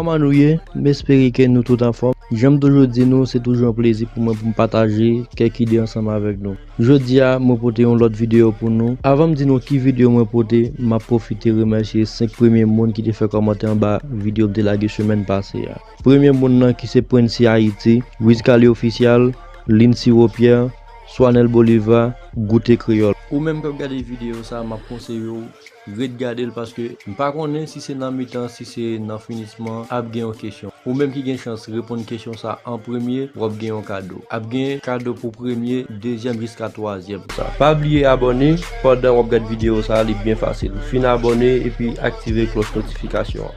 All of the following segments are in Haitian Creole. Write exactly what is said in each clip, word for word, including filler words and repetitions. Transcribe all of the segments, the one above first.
Kòman nou ye? M espere ke nou tout anfòm. Jan m toujou di nou, se toujou yon plezi pou mwen pou m pataje kèk ide ansanm avèk nou. Jodi a, mwen pote yon lòt videyo pou nou. Avan m di nou ki videyo mwen pote, m ap pwofite remèsye senk premye moun ki te fè kòmantè anba videyo m te lage semèn pase a. Premye moun nan ki se Prency Haiti, Wiz Khali Official, Lindsey Wopierre, Swanel Bolivar, Goute Kreyòl. Ou menm k ap gade videyo sa, m ap konseye w ret gade l paske m pa konnen si se nan mitan, si se nan finisman, ap gen yon kesyon. Ou menm ki gen chans reponn kesyon sa an premye, w ap gen yon kado. Ap gen kado pou premye, dezyèm jiska twazyèm sa. Pa bliye abòne pandan w ap gad videyo sa, li byen fasil. Fin abòne epi aktive klòch notifikasyon an.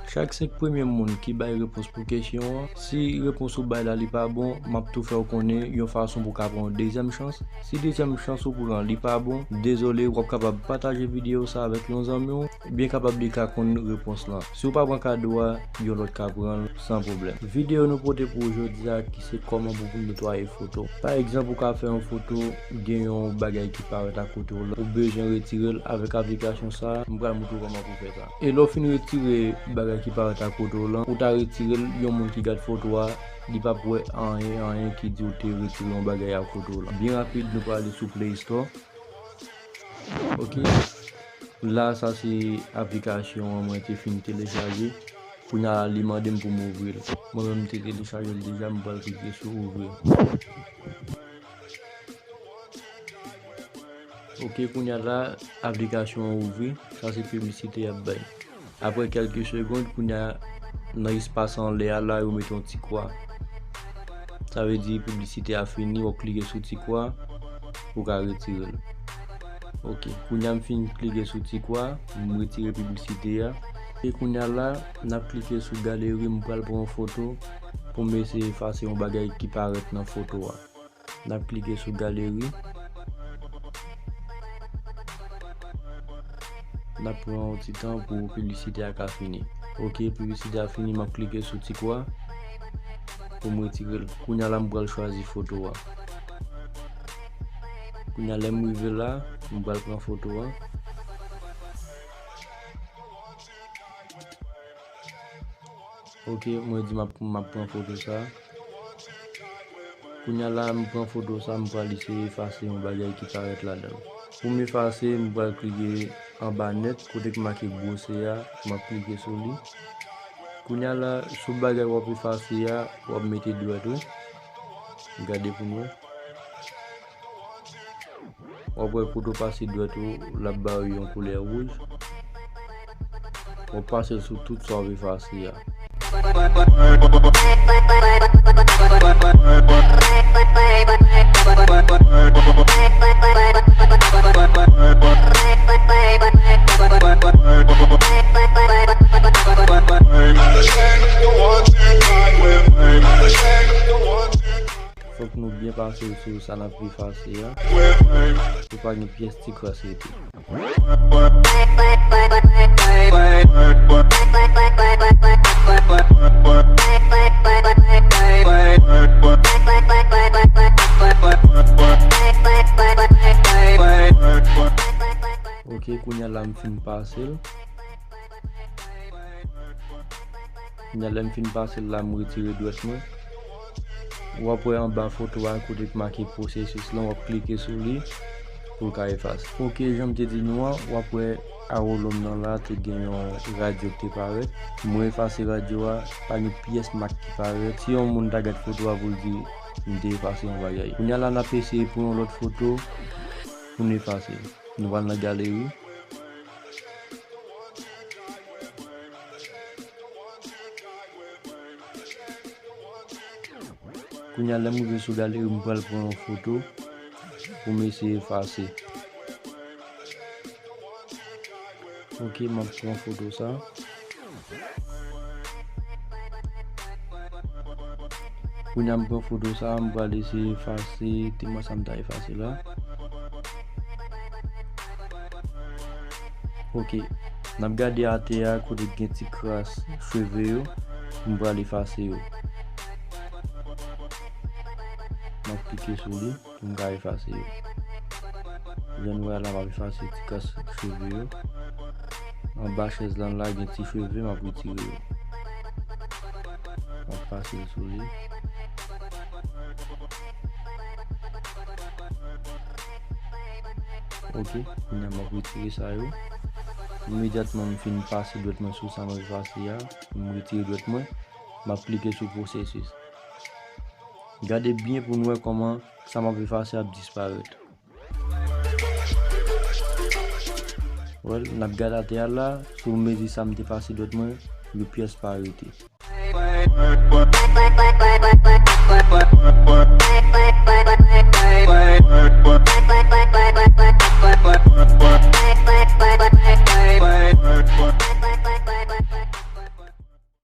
Chak senk premye moun ki bay repons pou kesyon an, si repons ou bay la li pa bon, m ap tou fè w konnen yon fason pou w ka pran yon dezyèm chans. Si dezyèm chans ou pran li pa bon, dezole, w ap kapab pataje videyo sa avèk yon zanmi w, byen kapab li ka konn repons lan. Si w pa pran kado a, yon lòt ka pran l san pwoblèm. Videyo nou pote pou w jodi a ki se kòman pou, pou netwaye foto. Pa egzanp, ou ka fè yon foto, gen yon bagay ki parèt akote w la, ou bezwen retire l avèk aplikasyon sa a, m pral montre w kòman pou w fè sa. E lè w fin retire bagay ki parèt akote w lan, ou ta retire l, yon moun ki gad foto a, li p ap wè anyen, anyen ki di w te retire yon bagay akote w lan. Byen rapid, nou prale sou Play Store. Ok. La, sa se aplikasyon an mwen te fin telechaje. Kounye a la, li mande m pou m ouvri l. Mwen menm, m te telechaje l deja, m pral klike sou ouvri. Ok, kounye a la, aplikasyon an ouvri. Sa se piblisite y ap bay. Apre kèlke segonn, kounye a, nan espas anlè a la, yo mete yon ti kwa. Sa vle di piblisite a fini, w ap klike sou ti kwa pou w ka retire l. Ok, kounye a m fin klike sou ti kwa, m retire piblisite a. E kounye a la, n ap klike sou galeri, m pral pran yon foto pou m eseye efase yon bagay ki parèt nan foto a. N ap klike sou galeri. N ap pran yon ti tan pou piblisite a ka fini. Ok, piblisite a fini, m ap klike sou ti kwa pou m retire l. Kounye a la, m pral chwazi foto a. Kounye a, lè m rive la, m pral pran foto a. Ok, mwen di m ap, m ap pran foto sa. Kounye a la, m pran foto sa, m pral eseye efase yon bagay ki parèt ladan l. Pou m efase, m pral klike anba nèt, kote ki make gwosè a, m ap klike sou li. Kounye a la, sou bagay w ap efase a, w ap mete dwèt ou. Gade pou nou wè. W ap wè kote w pase dwèt ou, l ap ba w yon koulè wouj. W ap pase l sou tout sa w efase a. Fòk nou byen pase l sou sa n ap efase a. Pou pa gen pyès ti kras rete. Ok, kounye a la m fin pase l. Kounye a lè m fin pase l la, m retire dwèt mwen. W ap wè anba foto a kote k make pwosesis lan, w ap klike sou li pou l ka efase. Ok, jan m te di nou an, w ap wè awo lòm nan la te gen yon radyo k te parèt. Mwen efase radyo a, pa gen pyès mak ki parèt. Si yon moun ta gad foto a pou l di m te efase yon bagay. Kounye a la, n ap eseye pran yon lòt foto pou n efase l. Nou pral nan galeri. Kounye a, lè m rive sou galeri, m pral pran yon foto pou m eseye efase. Ok, m ap pran foto sa. Kounye a m pran foto sa, m pral eseye efase ti mwa sa m ta efase la. Ok, n ap gade atè a kote gen ti kras cheve yo, m pral efase yo. M ap klike sou li pou m ka efase yo. Jan nou wè la, m ap efase ti kras cheve yo. Anba chèz lan la, gen ti cheve, m ap retire yo. M ap pase l sou li. Ok, kounye a m ap retire sa yo. Imedyatman m fin pase dwèt mwen sou sa m ap efase a, m retire dwèt mwen, m ap klike sou pwosesis. Gade byen pou n wè kòman sa m ap efase ap disparèt. Well, n ap gade atè a la, si w mezi sa m te pase dwèt mwen, yon pyès pa rete.